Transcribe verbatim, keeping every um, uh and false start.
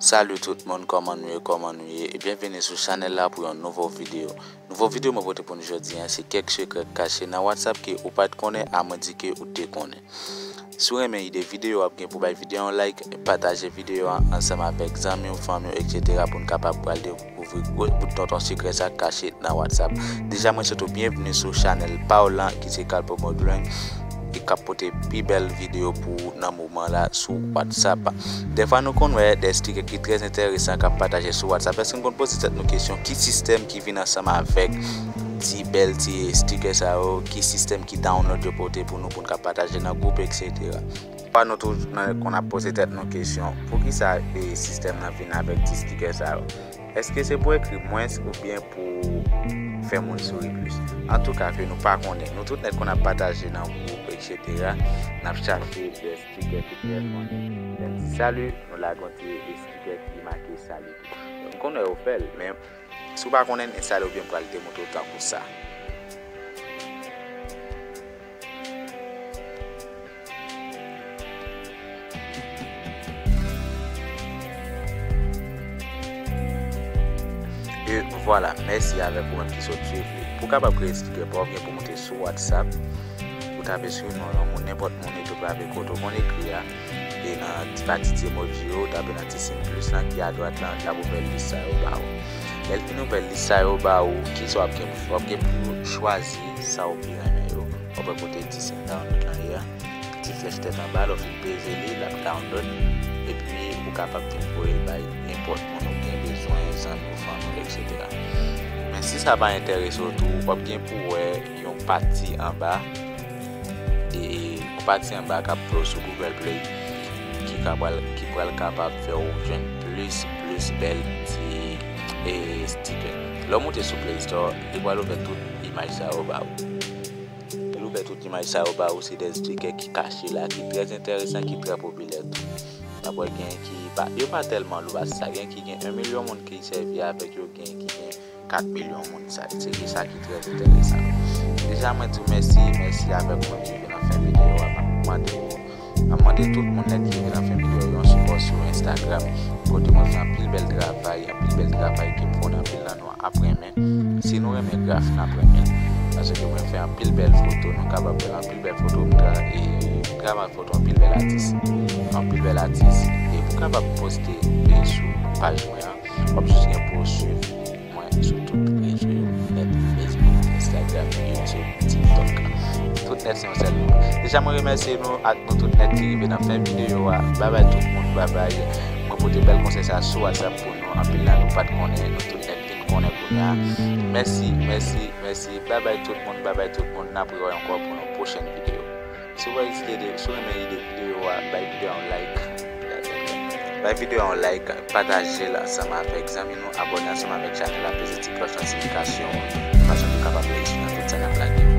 Salut tout moun, kòman nou ye, kòman nou ye? E byenvini sou chanèl la pou yon nouvo videyo. Nouvo videyo mwen pote pou nou jodi a, se kèk sekrè k kache nan WhatsApp ke ou pa t konnen, a mwen di ke ou te konnen. Si w renmen ide videyo, w ap gen pou bay videyo a yon like, pataje videyo a ansanm avèk zanmi w, fanmi w, et cetera pou n kapab pral dekouvri gwo bout tonton sekrè sa k kache nan WhatsApp. Deja, mwen swete w byenvini sou chanèl pa w lan ki se Calpo Modouin e k ap pote pi bèl videyo pou ou nan moman la sou WhatsApp. Dèfwa nou konn wè de sticker ki trè enteresan k ap pataje sou WhatsApp. Èske nou konn poze tèt nou kesyon ki sistèm ki vin ansanm avèk ti bèl ti sticker sa yo, ki sistèm ki download yo pote pou nou pou n ka pataje nan gwoup, et cetera. Pa nou tou nan konn ap poze tèt nou kesyon, poukisa e sistèm nan vin avèk ti sticker sa yo? Èske se pou ekri mwens oubyen pou fè moun souri plis? Antouka, ke nou pa konnen, nou tout nèt konn ap pataje nan gwoup, et cetera. N ap chache de sticker ki trè funny. Lè n di salut, nou lage yon ti sticker ki make salut. M konnen yo fè l, men si w pa konnen, enstale oubyen m pral demontre w tankou sa. E vwala, mèsi avèk ou menm ki sot swiv li. Pou w kapab kreye sticker pa w, ou gen pou moute sou WhatsApp, ou tape sou non yon moun, nenpòt moun, epi w tape kote w konn ekri a, e nan ti pati ti emoji yo, ou tape nan ti siy plis lan ki adwat lan, l ap ouvè lis sa yo ba ou. Lè l fin ouvè lis sa yo ba ou, kisa w ap gen pou fè? W ap gen pou chwazi sa w pi renmen yo. W ap wè kote ti siy download lan ye a, ti flèch tèt anba, lè w fin peze li, l ap download, epi ou kapab vin voye l bay nenpòt moun ou gen bezwen, zanmi w, fanmi w, et cetera. Men si sa pa enterese w tou, w ap gen pou wè yon pati anba, e yon pati anba k ap voye w sou Google Play, ki ka pral, ki pral kapab fè w jwenn plis, plis bèl ti, e, sticker. Lè w moute sou Play Store, li pral ouvè tout imaj sa yo ba ou. Li ouvè tout imaj sa yo ba ou, se de sticker ki kache la, ki trè enteresan, ki trè popilè tou. N ap wè gen ki pa, yo pa tèlman lou, paske sa gen ki gen yon milyon moun ki sèvi avèk yo, gen ki gen kat milyon moun. Sa, se ki sa ki trè enteresan. Deja, mwen di w mèsi, mèsi avèk mwen ki rive nan fen videyo a. M ap mande w, m ap mande tout moun nèt ki rive nan fen videyo a yon sipò sou Instagram, kote mwen fè anpil bèl travay, anpil bèl travay ke m konnen anpil nan nou ap renmen. Si nou renmen graf, n ap renmen l. Paske mwen fè anpil bèl foto, nou kapab fè anpil bèl foto, m tra-, e, m travay foto anpil bèl atis. Anpil bèl atis. E pou kapab poste, e, sou paj mwen an, w ap jis gen pou w swiv mwen sou tout rezo yo nèt, Facebook, Instagram, YouTube, TikTok. Tout nèt se yon sèl moun. Deja, mwen remèsye nou ak nou tout nèt ki rive nan fen videyo a. Babay tout moun, babay. Mwen pote bèl konsèy sa sou WhatsApp pou nou. Anpil nan nou pa t konnen, nou tout nèt vin konnen kounye a. Mèsi, mèsi, mèsi. Babay tout moun, babay tout moun. N ap rewè ankò pou yon pwochèn videyo. Si w wè ide, si w renmen ide videyo a, bay videyo a yon like. Bay videyo a yon like, pataje l ansanm avèk zanmi nou, abòne ansanm avèk chanèl la, peze ti klòch notifikasyon an, fason pou w kapab reyisi nan tout sa n ap lage.